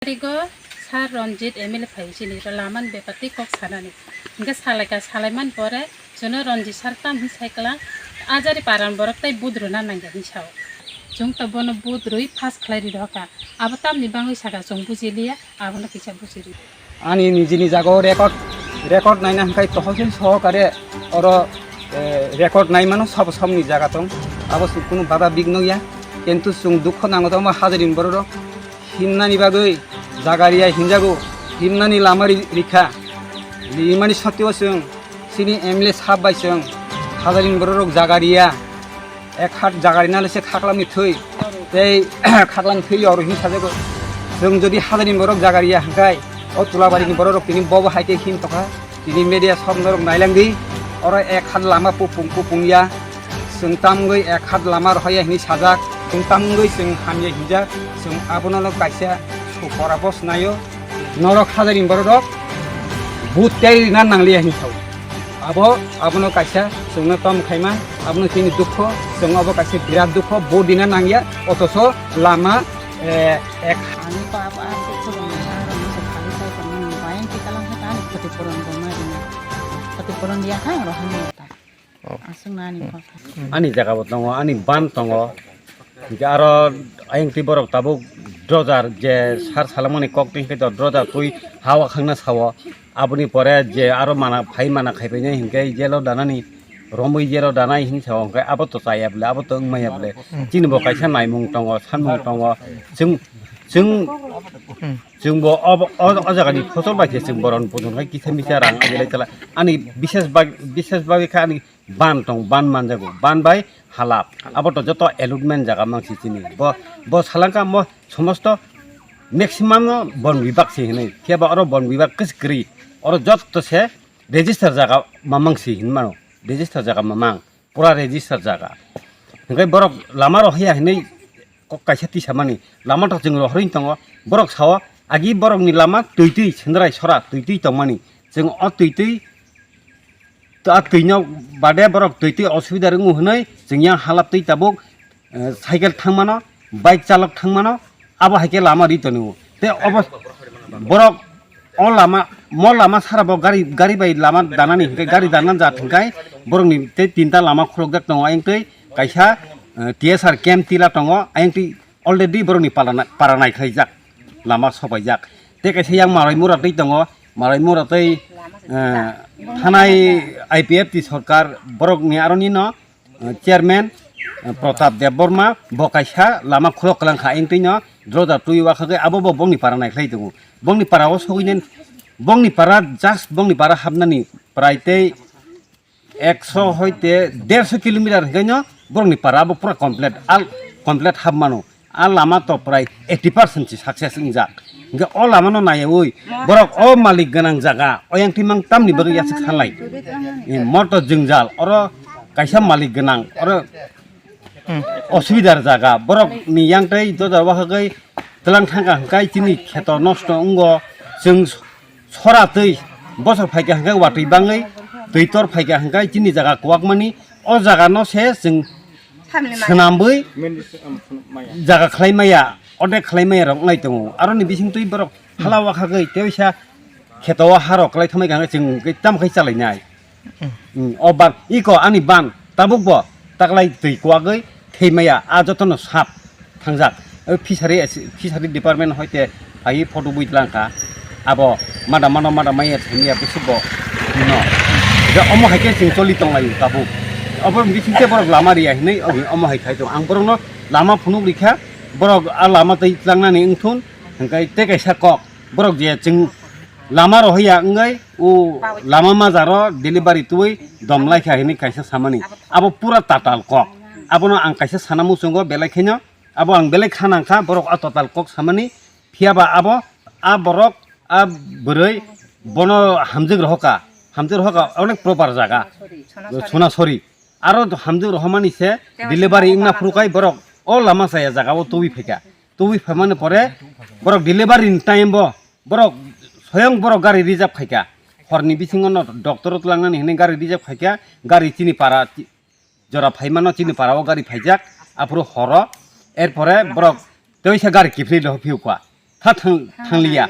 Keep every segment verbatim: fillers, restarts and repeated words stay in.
Tarigo Sir Ranjit M L A phai chini ro lamani bepar tei kok sanani. Hingke salaika salaiman pore jono Ranjit sir tam hin saikla ajari paran borok tei budruna nangya hin sao. Chwng to bono budrui pass khlai ri rohka. Abo tamni bangwi saka chwng bujiliya, abono kisa bujiri. Ani nijini jagao record, record naina hwnkhe tohosil sohokare oro, eh, record naimano sabo samni jaga tong. Abo chwng kunu bada bigno ya. Kintu chwng dukho nango tongma hajarin bororok himnani bagwi jaga riya hinjago, himnani lama ri-, rikha. Rimani sotio chwng chini M L A sab bai chwng hajarin bororok jaga riya. Ek hat jaga rina le se khaklamni thwi. Tei khaklamni thwi oro hin sajago. Chwng jodi hajarini borok jaga riya hwnkhe, o Tulabarini bororok tini bobo hai khe hin tokha. Tini media soknorok nailangdi. Oro ek hat lama pupung pupung ya. Chwng tamgwi ek hat lama rohaya hinwi sajak. Chwng tamgwi chwng hamya hinjak. Chwng abono no kaisa sukora bo swnaio. Norok hajarini bororok but tei rina nangliya hinwi sao. Abo, abono kaisa chwngno tom khaima, abono chini dukho, chwng abo kaisa birat dukho, but rina nangya, otoso lama, eh, ek Ani pa apa aku kurang, kurang masuk kali saya pernah bayang kita lang kata ani khoti purun goma ini. Khoti purun dia kan rohani ta. Oh. Asung nani pa. Ani jaga bo tongo, ani ban tongo. Hingke aro ayang twi borok tabuk drojar je sar salamani kok twi hingke to drojar twi hawa khangna sao. Aboni pore je aro mana phai mana khaipainai hingke jelo danani romwi jelo danai hing sao hingke abo to chaya bole, abo to wngmaya bole. Chini bo kaisa naimung tongo, sanmung tongo. Chwng, chwng, chwng bo o, o, o jagani phosol bai khe chwng boron budon khai kisa misa rang abilai tala. Ani bises bag, bises bagwi kha ani ban tong, ban manjago, ban bai halap. Abo to joto allotment jaga mangsi chini. Bo, bo salangka mo somosto maximum no bon bibak si hinui. Phiya ba oro bon bibak kis kri. Oro joto se register jaga mamang si hinmano. Register jaga mamang. Pura register jaga. Hingke borok lama rohya hinui kok kaisa tisamani. Lama to chwng rohorwi tongo. Borok sao agi borokni lama twi twi sendrai sora twi twi tongmani. Chwng o twi twi To a twino bade borok twi twi osubida wngo hwnwi chwng yang halap twi tabuk, eh, cycle thangmano, bike chalok thangmano, abo hai khe lama ri tongo. Tei obo borok o lama, mo lama sara bo gari, gari bai lama danani hwnkhe, gari danan ja thwngkhai borokni tei tinta lama khulukjak tongo. Ayang twi kaisa, eh, T S R camp tila tongo, ayang twi already borokni pala na-, para naikhlaijak, lama sopaijak. Tei kaisa yang Marai Mura twi tongo, Marai Mura tei, eh, thanai I P F T sorkar borokni aroni no, eh, chairman, eh, Pratap Debbarma bo kaisa lama khulok kwlang kha, ayang twi no droda twi wakhagwi abo bo bongni para naikhlai tongo. Bongni para o sogwini, bongni para just bongni para hapnani prai tei ekso hoite derso kilometer hwnkhe no borokni para abo pura complete, al complete hap mano. A lama to prai eighty percent si success wngjak. Hwnkhe o lama no naiyaui borok o malik gwnang jaga, o yang thimang tamni bagwi yasuk sanlai. Eh, motor jwngjal, oro kaisa malik gwnang, oro osubidar jaga, borok ni yang tei doda wahagwi tlang thangkha hwnkhe chini kheto nosto wngo, chwng sora twi bosor phaikha hwnkhe watwi bangwi twi tor phaikha hwnkhe chini jaga kwakmani o jaga no se chwng swnamwi jaga khlai maya, order khlai maya rok wngnai tongo. Aroni bising twi borok hala wakhagwi teisa kheto o harok kwlai thangmai kha hwnkhe chwng tamo khai chalainai. Hmm, o ban, iko ani ban, tabuk bo taklai twi kwagwi thwi maya, a jotono sap thangjak. O fishery, fishery department hoite phai photo bui tlang kha. Abo mada mano mada maya thwi maya bwswk bo no. Ja omo hai khe chwng choli tong lai tabuk. Obo bising tei borok lama riya hinwi ogi omo hai khai tong. Ang borokno lama phunuk rikha, borok a lama twi tlangnani wngthun, hwnkhe tei kaisa kok. Borok je chwng lama rohorya wngwi o lama majaro delivery twi dom lai kha hinwi kaisa samani. Abo pura tatal kok. Abono ang kaisa sana muchungo belai khaino. Abo ang belai kha nang kha borok a tatal kok samani. Phiya ba abo a borok a bwrwi bono hamjwk rohoka. Hamjwk rohoka onek proper jaga. Sonasori. Aro hamjwk rohormani se delivery wngna phuru khai borok o lama chaya jaga o tubui phaikha. Tubui phaimani pore borok delivery ni time bo borok soyong borok gari reserve khaikha. Horni bisingo no doctor o tlangnani hinwi gari reserve khaikha. Gari chini para jora phaimano chini para o gari phaijak. Aphuru horo erpore borok teisa gari kiphilwi rw phiukha. tha thang, thangliya,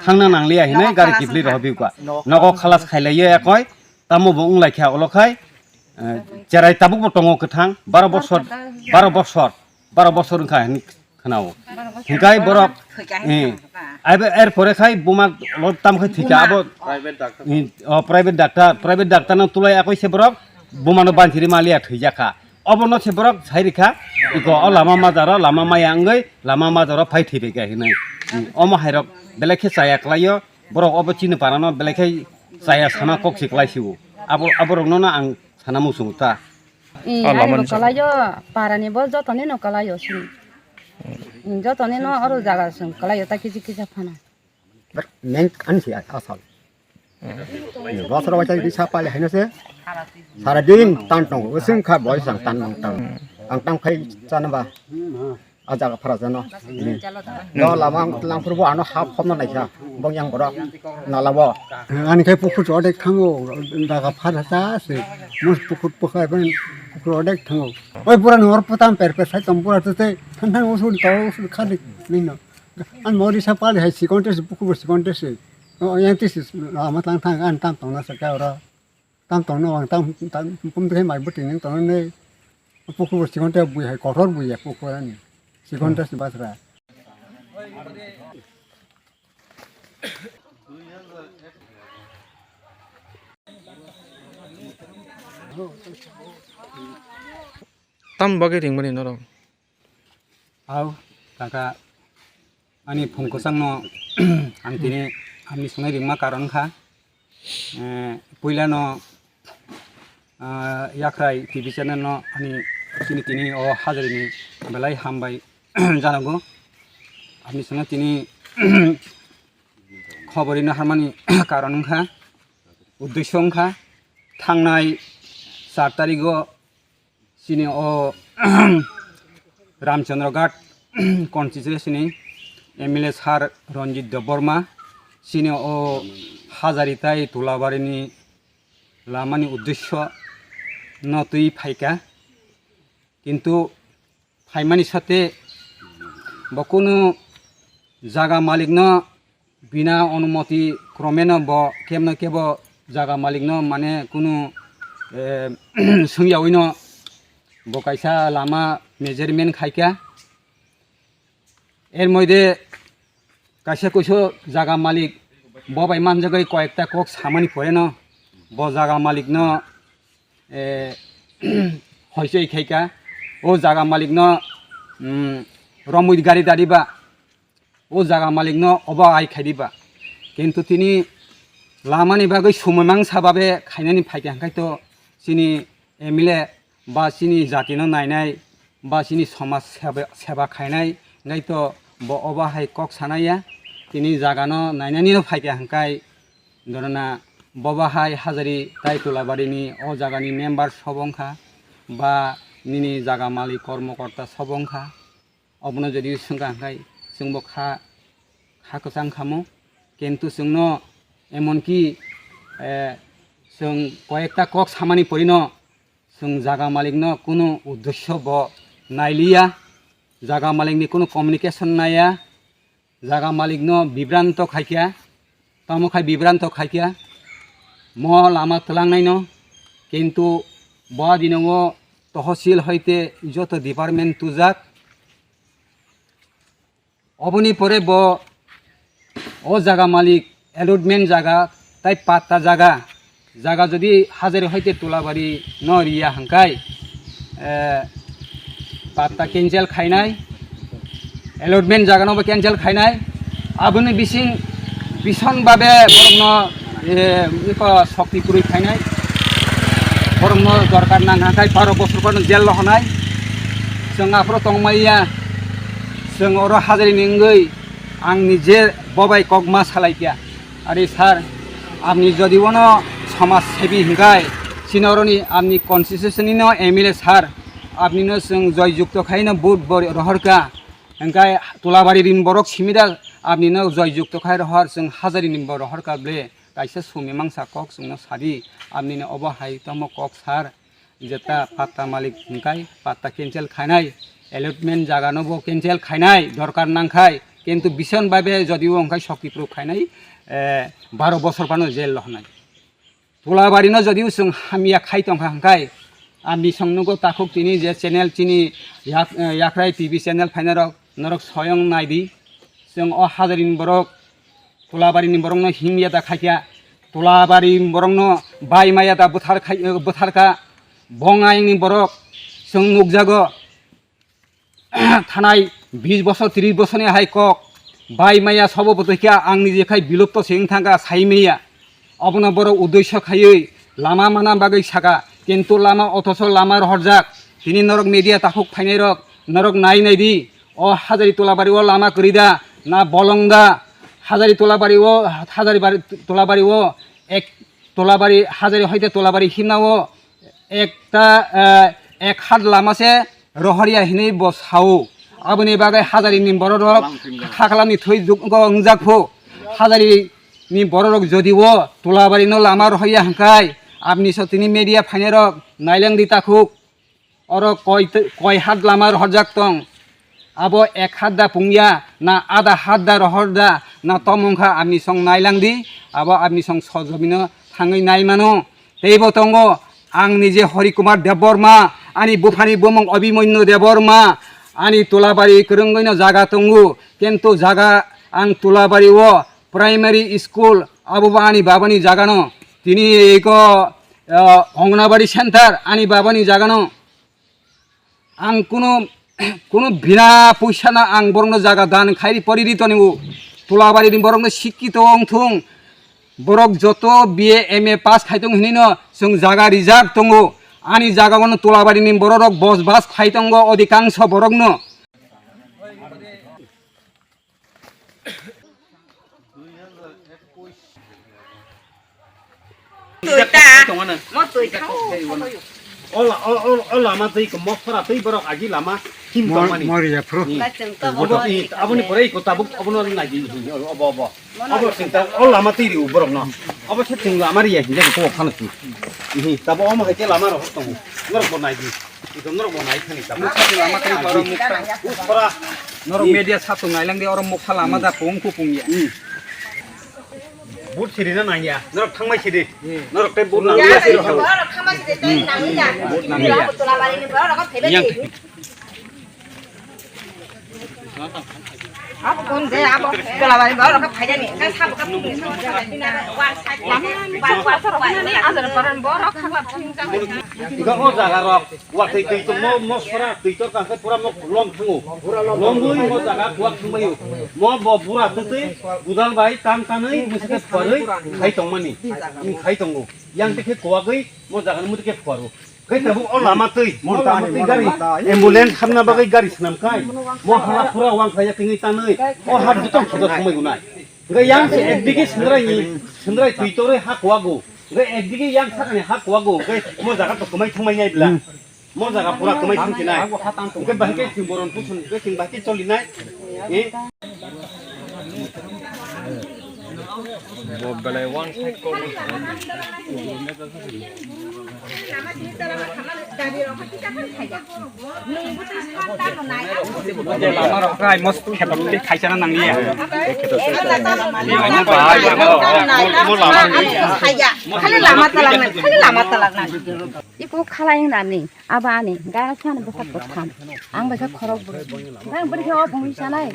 thangna nangliya hinwi gari kiphilwi rohorwi kha. Nogo khalas khailaiya yakoi, tamo bo wnglaikha olo khai, eh, cherai tabukbo tongo kwthang, baro bosor, baro bosor, baro bosor wngkha hinwi khwnao. Hinkhe borok, eh, aibe er pore khai buma lo tam khai thika abo, eh, o private doctor, private doctor no tulai akoi se borok buma no banchiri maliya thwijakha. Obo no se borok sai rikha, iko o lama majaro lama maya wngwi lama majaro phai thwibaikha hinwi. Hmm, omo hairok belai khe chaya kwlaio, borok obo chini parano belai khe chaya sama kok se kwlaisio. Abo, aborokno no ang sana muchungo ta. Eh, ah, ani lama bo ni sa- kalaio, parani bo jotoni no kalaio sini. Hmm, jotoni no oro jaga sung kalaio ta kisi kisa phana. Ber, neng ani si asal. Hmm. Bosor waisa di sapa le haino se. Sara din tan tong, usung kha boi sang tan tong tang. Ang tang khai chana ba. A jaga phara jano. Hmm. No lama ang tlang purbo ano hap hopna naikha. Bong yang borok. Nala bo. Ani khai pukhur odek thango, daga phara sa se. Mus pukhur pukhai ben pukhur odek thango. Oi pura nor putam per per sai tom pura tete. Than than usul to usul khadi nino. An mori sa pali hai sikon tese pukhur sikon tese. O yang tese lama tlang thang an tam tong na sa ka ora. Tam tong no ang tam tam pum de mai buti ning tong ne. Pukhur sikon te bui hai kotor bui ya pukhur ani. Sikon tese basra. Tam bagwi ringmani norok? Au, kaka, ani phung kwchangno ang tini ani sunai ringma karon kha. Eh, puilano, ah, Yakhrai T V channel no ani tini tini o hajarini belai hambai janago. Ani sungno tini khobor rina harmani karon wngkha, uddesyo wngkha, thangnai char tarigo chini o Ramchandra Ghat constituency ni M L A sir Ranjit Debbarma chini o Hajari tai Tulabarini lamani uddesyo no twi phaikha, kintu phaimani sate bo kunu jaga malikno bina onumoti kromeno bo kebno kebo jaga malikno mane kunu, eh, swngyawino bo kaisa lama measurement khaikha. Er moide kaisa kuiso jaga malik bo bai manjagwi koyekta kok samani poreno bo jaga malikno, eh, hoisoi khaikha. O jaga malikno, mm, romwi gari dariba, o jaga malikno obo ai khaidiba. Kintu tini lamani bagwi sumui mangsa babe khainani phaikha, hwnkhe to chini M L A ba chini jatino nainai ba chini somaj seba, seba khainai, hwnkhe to bo obo hai kok sanaiya, tini jagano nainanino phaikha hwnkhe dorona bobo hai Hajari tai Tulabarini o jagani member sobo wngkha ba nini jaga malik kormokorta sobo wngkha. Obono jodi swngkha hwnkhe chwngbo kha, kha kwchang khamo, kintu chwngno emonki, eh, chwng koyekta kok samani porino chwng jaga malikno kunu uddesyo bo nailiya, jaga malikni kunu communication naiya, jaga malikno bibranto khaikha, tamo khai bibranto khaikha, mo lama twlangnaino, kintu bo dinongo tohosil hoite joto department tujak, oboni pore bo o jaga malik allotment jaga tai patta jaga, jaga jodi Hajari hoite Tulabari no riya hwnkhe, eh, patta cancel khainai, allotment jaga no bo cancel khainai, aboni bising bison babe borokno, eh, iko sokti kwrwi khainai, borokno dorkar nang hwnkhe baro bosor phano jail rohonai, chwng aphuru tongmaiya. Chwng oro Hajari ni wngwi ang nije bobai kokma salaikha. Ari sir, apni jodi bono somaj sebi hwnkhe, chini oroni apni constituency ni no M L A sir, apni no chwng joy jukto khaino vote bo rohorkha. Hwnkhe Tulabari rini borok simida apni no joy jukto khai rohor, chwng Hajari ni bo rohorkha ble, kaisa sumi mangsa kok chwngno sadi, apni no obo hai tamo kok sir. Jeta patta malik hwnkhe patta cancel khainai, allotment jaga no bo cancel khainai, dorkar nangkhai, Kintu bison babe jodi o hwnkhe sokti proof khainai, eh, baro bosor phano jail rohornai. Tulabari no jodi o chwng hamya khai tongkha hwnkhe, ani song nugo takhuk tini je channel chini yak-, eh, Yakrai T V channel phainai rok, norok soyong naidi. Chwng o Hajarini borok, Tulabari ni borok no himya da khaikha. Tulabari ni borok no bai maya da bwthar khai, eh, bwtharkha. Bongai ni borok chwng nukjago. Thanai bis bosor, tris bosor ni hai kok bai maya sobo bwtwi kha, ang nije khai bilupto se wng thangkha, sai maya. Obono borok uddesyo khaiwi lama mana bagwi saka, kintu lama othoso lama rohorjak. Tini norok media takhuk phainai rok, norok nai nai di, o Hajari Tulabari o lama kwrwi da, na bolong da, Hajari Tulabari o, Hajari bari, Tulabari o ek Tulabari, Hajari hoite Tulabari himna o ekta, eh, ek hat lama se rohorya hinwi bo sao. Aboni bagwi Hajari ni borok rok khakla ni thwi duk-, go wngjak pho. Hajari ni borok rok jodi o Tulabari no lama rohorya hwnkhe, apni so tini media phainai rok naileng di takhuk. Oro koi, koi hat lama rohorjak tong. Abo ek hat da pungya, na ada hat da rohor da, na tomong kha apni song nailang di, abo apni song sojomino thangwi nai mano. Teibo tongo, ang nije Hari Kumar Debbarma, ani buphani bumung Abhimanyu Debbarma, ani Tulabari kwrwngwi no jaga tongo, kintu jaga ang Tulabari o primary school, abo bo ani babani jaga no. Tini eko, ah, Anganwadi center, ani babani jaga no. Ang kuno, kuno bina poisa na ang borokno jaga dan khai pori ri toni o. Tulabari ni borokno sikki to ong thung. Borok joto B A M A pass khai tong hinino chwng jaga rijak tongo. Ani jaga wano Tulabari ni borok rok bos bas khai tongo odikangso borokno. Twi ta. Mo twi ta. O la-, o, o, o lama twi ko mo sora twi borok agi lama him Mor-, tongmani. Mori ya, phru. Hmm. Ba chwng to Obo, mo eh, aboni pore ko tabuk obono nai di, obo, obo. Obo chwng ta o lama twi ri borok no. Obo se chwng lama ri ya hinja ko phano chwng. Hi, tabo omo hai ke lama rok tongo. Norok bo nai di. Ito norok bo nai thani tabo. Mukha se lama twi borok mukha. U sora. Norok media satung nailang di oro mukha lama da pung ku pung ya. Hmm. Vote sirina nangya. Norok thangmai sidi. Hmm. Norok tei vote nangya. Ya, siri norok thangmai sidi, tei nangya. Vote nangya. Tulabari ni borok phai di. Yang. Abo kon de, abo Tulabari borok phai di. Kan sabo ka pung ni sabo ka ni na. One side. One, one, one, one. Ika o jaga rok. Watwi twi to mo, mo sora twi to kangkhe pura mo lom thango. Lomwi mo jaga kuak thangbaio. Mo bo bura twtwi budal bai tam tanwi mwsake phuarwi khai tongmani. Khai tongo. Yang tikhe kuagwi mo jaga ni mwtike phuaro. Khai tabuk o lama twi, mo lama twi gari ambulance hamna bagwi gari swnam kai. Mo hala pura wang khaya tingwi tanwi. O ha butong khodo thangbai gunai. Hwnkhe yang se ekdigi sengrai ni, sengrai twi torwi ha kuago. Hwnkhe ekdigi yang sakani ha kuago. Hwnkhe mo jaga to kwmai thangmai nai bla. Mo jaga pura kwmai thang sinai. Hwnkhe bahai khe chwng boron pusun, hwnkhe chwng bahai khe choli nai. Eh? Bo belai one side ko. Lama rok krai mos khetok tei khaisa na nangliya. Khetok tei khaisa na nangliya. Mo lama ni. Khali lama talang nai, khali lama talang nai. Iku khalai nani, abo ani, gana sani bwsak bwtham. Ang bai khe khorok bwrwi. Ang bwrwi khe o bungwi sanai.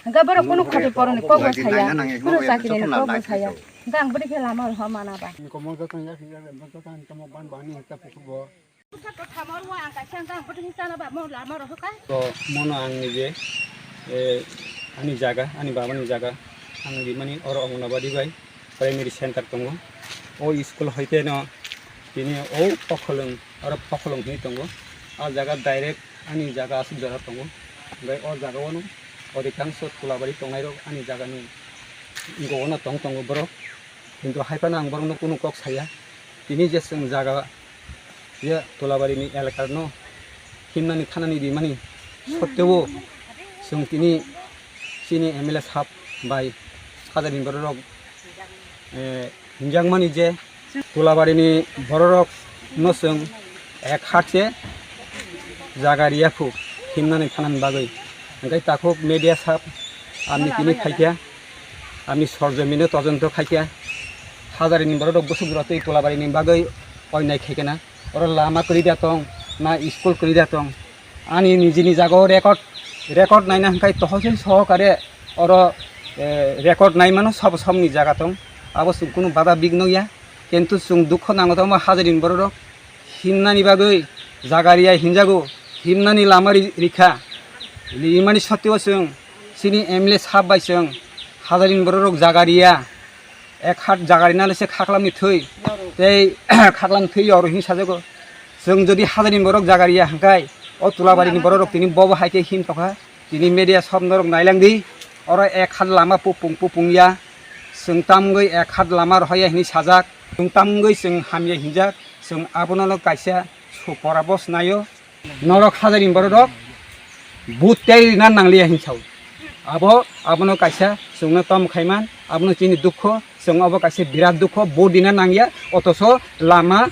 Hwnkhe borok kunu khati poroni kok bo saya, kunu chakiri ni kok bo saya. Hwnkhe ang bwrwi khe lama rw mana ba. Komo joto ya, ya, joto ang tamo ban bani hita pukur bo. Pusa to thamor wa ang kaisa ang bwtwi sana ba mo lama rw ka. To mono ang nije, eh, ani jaga, ani baba ni jaga, ang rimani oro Anganwadi bai primary center tongo. O school hoite no tini o Pokholong, oro Pokholong hinwi tongo. O jaga direct ani jaga aswk jora tongo. Hwnkhe o jaga o no odikangso Tulabari tongnai rok ani jaga ni gogo no tong tongo borok. Kintu hai phano ang borok no kunu kok saya. Tini je chwng jaga, je Tulabari ni elaka no himnani thanani rimani sotteo chwng tini chini M L A sahab bai Hajarini borok rok, eh, hinjakmani je Tulabari ni borok rok no chwng ek hat se jaga riya phu himnani thanani bagwi. Hwnkhe takhuk media sahab Amni tini khaikya, amni sorjomino todonto khaikya. Hajarini borok rok bwswk jora tei Tulabarini bagwi oinai khaikena. Oro lama kwrwi da tong, na school kwrwi da tong. Ani nijini jagao record, record naina hwnkhe tohosil sohokare oro, eh, record naimano sabo somni jaga tong. Abo chwng kunu bada bigno ya. Kintu chwng dukho nango tongma hajarini borok rok. Himnani bagwi jaga riya hinjago, himnani lama ri-, rikha. Rimani sotio chwng chini M L A sab bai chwng hajarini borok rok jaga riya. Ek hat jaga rina le se khaklamni thwi. Tei khaklamni thwi yor hin sajago. Chwng jodi hajarini borok jaga riya hwnkhe o Tulabarini borok rok tini bobo hai khe him tokha. Tini media sob norok nailangdi, oro ek hat lama pupung pupung ya, chwng tamgwi ek hat lama rohorya hinwi sajak, chwng tamgwi chwng hamya hinjak, chwng abono kaisa su porabos naio. Norok hajarini borok rok vote tei rina nangliya hin sao. Abo, abono kaisa chwngno tom khaiman, abono chini dukho, chwng obo kaisa birat dukho, vote rina nangya, otoso lama